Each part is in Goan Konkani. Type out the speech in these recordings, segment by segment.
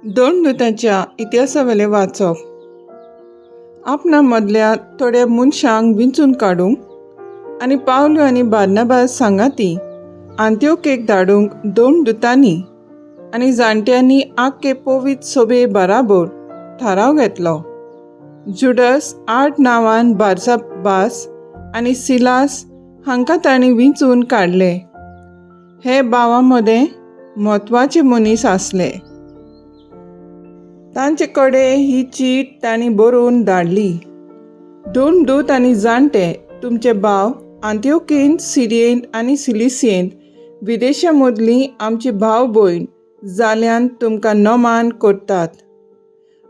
दोन दुतांच्या इतिहासावेलें वाचप. आपणा मदल्या थोड्या मनशांक विंचून काडूंक आनी पावलू आनी बार्नाबास सांगाती आंत्योकेक धाडूंक दोन दुतांनी आनी जाणट्यांनी आख्खे पवित्र सोबे बराबर थाराव घेतलो. जुडस आठ नांवान बार्साबास आनी सिलास हांकां तांणी विंचून काडले. हे भावां मदें म्हत्वाचे मनीस आसले. तांचे कडेन ही चीट तांणी बरोवन धाडली. दोन दूत आनी जाणटे तुमचे भाव आंत्योकेंत, सिरियेंत आनी सिलिसियेंत विदेशा मदलीं आमची भाव भयण जाल्यान तुमकां नमान करतात.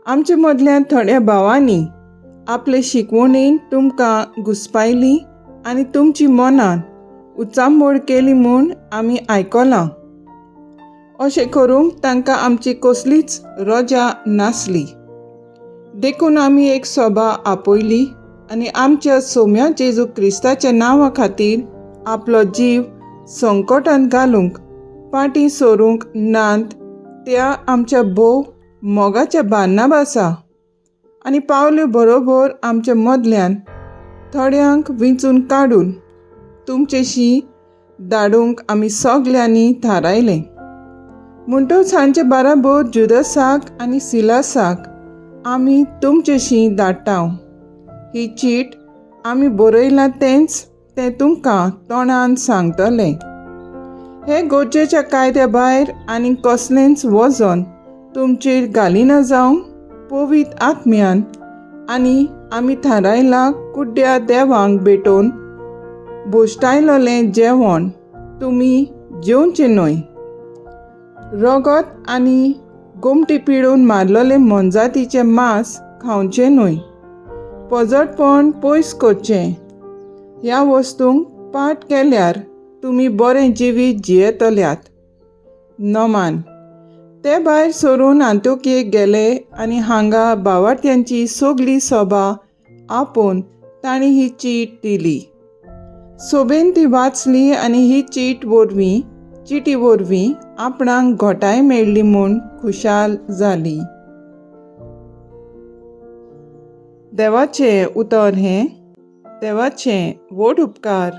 आमचे मदल्या थोड्या भावांनी आपले शिकवणेन तुमकां घुसपायलीं आनी तुमची मनान उचांबळ केली म्हूण आमी आयकलां. अशें करूंक तांकां आमची कसलीच रजा नासली. देखून आमी एक सभा आपयली आनी आमच्या सोम्या जेजू क्रिस्ताच्या नांवा खातीर आपलो जीव संकटांत घालूंक पाटी सरूंक नात त्या आमच्या भोव मोगाच्या बान्नाबासा आनी पावल्यो बरोबर आमच्या मदल्यान थोड्यांक विंचून काडून तुमचेशी धाडूंक आमी सगल्यांनी थारायलें. म्हणटच हांचे बाराबर जुदसाक आनी सिलासाक आमी तुमचेशी धाडटा. ही चीट आमी बरयलां तेंच तें तुमकां तोंडान सांगतलें. हे गरजेच्या कायद्या भायर आनी कसलेंच वजन तुमचेर घालिना जावंक पवित्र आत्म्यान आनी आमी थारायलां कुड्ड्या देवांक भेटोवन भोश्टायलोलें जेवण तुमी जेवचें न्हय. रगत आनी गोमटी पिळून मारलेलें मोनजातीचें मांस खावचें न्हय. पजटपण पयस करचें. ह्या वस्तूंक पाठ केल्यार तुमी बरें जिवीत जियेतल्यात. नमान. ते भायर सरून आंतोकेक गेले आनी हांगा भावार्थ्यांची सगली सभा आपोवन तांणी ही चीट दिली. सोबेन ती वाचली आनी ही चीट वरवीं चिटी वरवीं आपणाक घोटाय मेळ्ळी म्हूण खुशाल जाली. देवाचें उतर हें. देवाचें व्हड उपकार.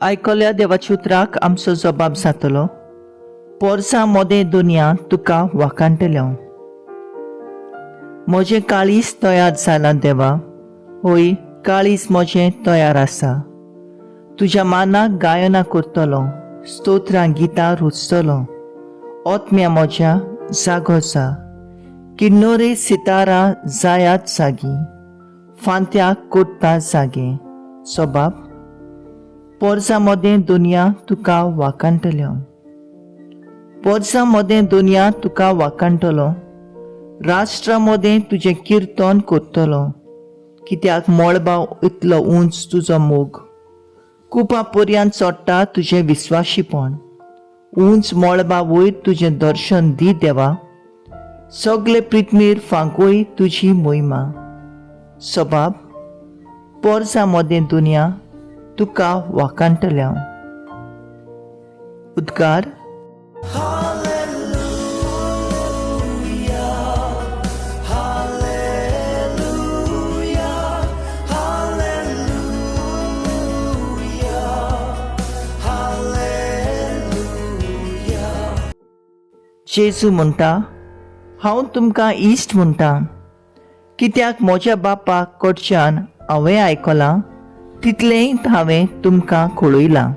आयकल्या देवाच्या उतराक आमचो जबाब जातलो. पोरसां मोदें दुनिया तुका वाखाणटलें. म्हजें काळीज तयार जालां देवा, हय काळीज म्हजें तयार आसा. तुज्या मानाक गायनां करतलो, स्तोत्रां गितां रचतलो. ओत्म्या म्हज्या जागो जा, किन्नोरे सितारा जायात जागी, फांत्याक कोत्ता जागे. सोबाब पोरसां मदें दुनिया तुका वाखाणटल्यो. पोरसां मदें दुनिया तुका वाखाणटलो, राष्ट्रा मदें तुजें किर्तन करतलो. कित्याक मळबा इतलो उंच तुजो मोग, कुपा पर्यान चडटा तुजें विस्वाशीपण. उंच मळबा वयर तुजें दर्शन दी देवा, सगले पृथ्वीर फांकय तुजी मोहिमा. सबाब पोरसां मदें दुनिया तुका वाखाणटल्या. उद्गार. जेजू म्हणटा, हांव तुमकां इश्ट म्हणटा, कित्याक म्हज्या बापाक कडच्यान हांवें आयकलां तितलेंय हांवें तुमकां कळयलां.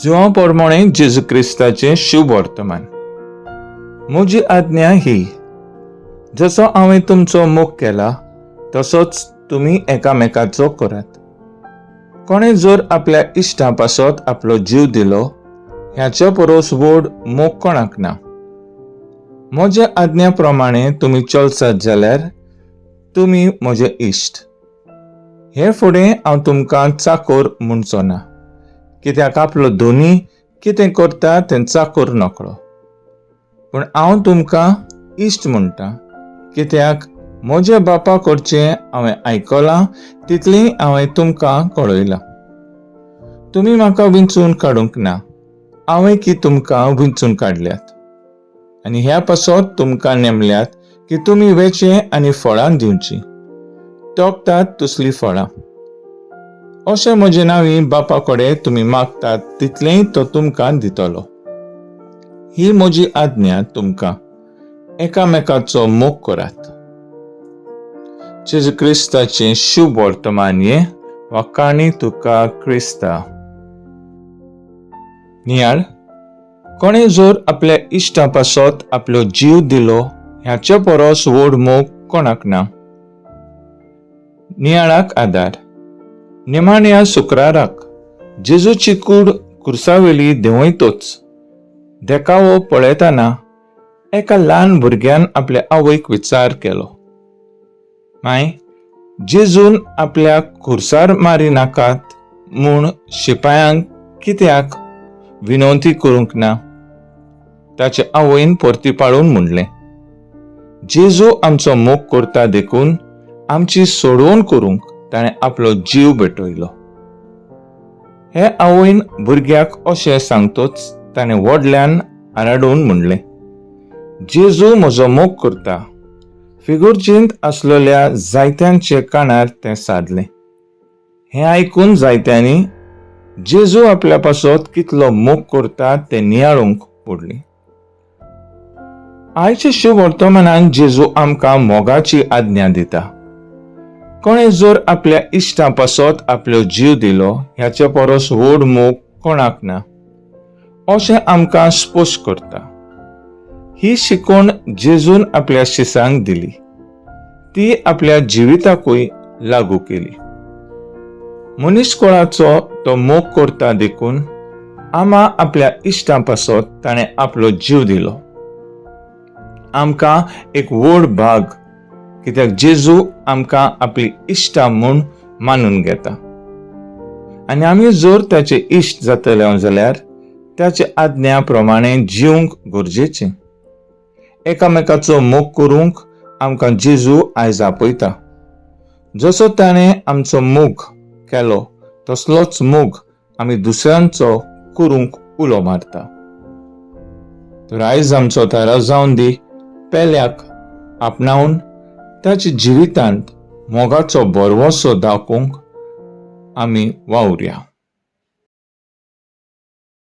जुआं प्रमाणे जेजू क्रिस्ताचें शुभ वर्तमान. म्हजी आज्ञा ही, जसो हांवें तुमचो मोग केला तसोच तुमी एकामेकाचो करात. कोणें जर आपल्या इश्टा पासत आपलो जीव दिलो, ह्याच्या परस व्हड मोग कोणाक ना. म्हज्या आज्ञा प्रमाणे तुमी चलसात जाल्यार तुमी म्हजे इश्ट. हे फुडें हांव तुमकां चाकोर म्हणचो ना, कित्याक आपलो दोनी कितें करता तें चाकूर नकळो. पूण हांव तुमकां इश्ट म्हणटा, कित्याक म्हज्या बापा कडचें हांवें आयकलां तितलें हांवें तुमकां कळयलां. तुमी म्हाका विंचून काडूंक ना, हांवें की तुमकां विंचून काडल्यात आनी ह्या पासत तुमकां नेमल्यात की तुमी वेचें आनी फळां दिवचीं, तोखतात तसलीं फळां. अशें म्हजे नांवी बापा कडेन तुमी मागतात तितलेंय तो तुमकां दितलो. ही म्हजी आज्ञा तुमकां, एकामेकाचो मोग करात. जेजू क्रिस्ताचें शुभ वर्तमान हें. वाखाणी तुका क्रिस्ता. नियाळ. कोणें जर आपल्या इश्टा पासत आपलो जीव दिलो, ह्याचे परस व्हड मोग कोणाक ना. नियाळाक आदार. निमाण्या शुक्राराक जेजूची कूड कुर्सावेली देंवयतोच देखावो पळयतना एका ल्हान भुरग्यान आपल्या आवयक विचार केलो, माय, जेजून आपल्या खुर्सार मारी नाकात म्हूण शिपायांक कित्याक विनवती करूंक ना? ताचे आवयन परती पाळून म्हणलें, जेजू आमचो मोग करता देखून आमची सोडवण करूंक ताणें आपलो जीव भेटयलो. हे आवयन भुरग्याक अशें सांगतोच ताणें व्हडल्यान आराडून म्हणलें, जेजू म्हजो मोग करता. फिगुर्जींत आसलेल्या जायत्यांचे कानार तें सादलें. हें आयकून जायत्यांनी जेजू आपल्या पासत कितलो मोग करता तें नियाळूंक पडली. आयच्या शुभ वर्तमानान जेजू आमकां मोगाची आज्ञा दिता. कोणें जर आपल्या इश्टा पासत आपलो जीव दिलो, ह्याचे परस व्हड मोग कोणाक ना, अशें आमकां स्पश्ट करता. ही शिकवण जेजून आपल्या शिसांक दिली, ती आपल्या जिविताकूय लागू केली. मनीसकुळाचो तो मोग करता देखून आमा आपल्या इश्टां पासत ताणें आपलो जीव दिलो. आमकां एक व्हड भाग, कित्याक जेजू आमकां आपली इश्टां म्हूण मानून घेता आनी आमी जर ताचे इश्ट जातले जाल्यार ताचे आज्ञा प्रमाणे जिवंक गरजेचें. एकामेकाचो मोग करूंक आमकां जेजू आयज आपयता. जसो ताणें आमचो मोग केलो तसलोच मोग आमी दुसऱ्यांचो करूंक उलो मारता. तर आयज आमचो थाराव जावन दी, पेल्याक आपणावन ताच्या जिवितांत मोगाचो भरवंसो दाखोवंक आमी वावुरया.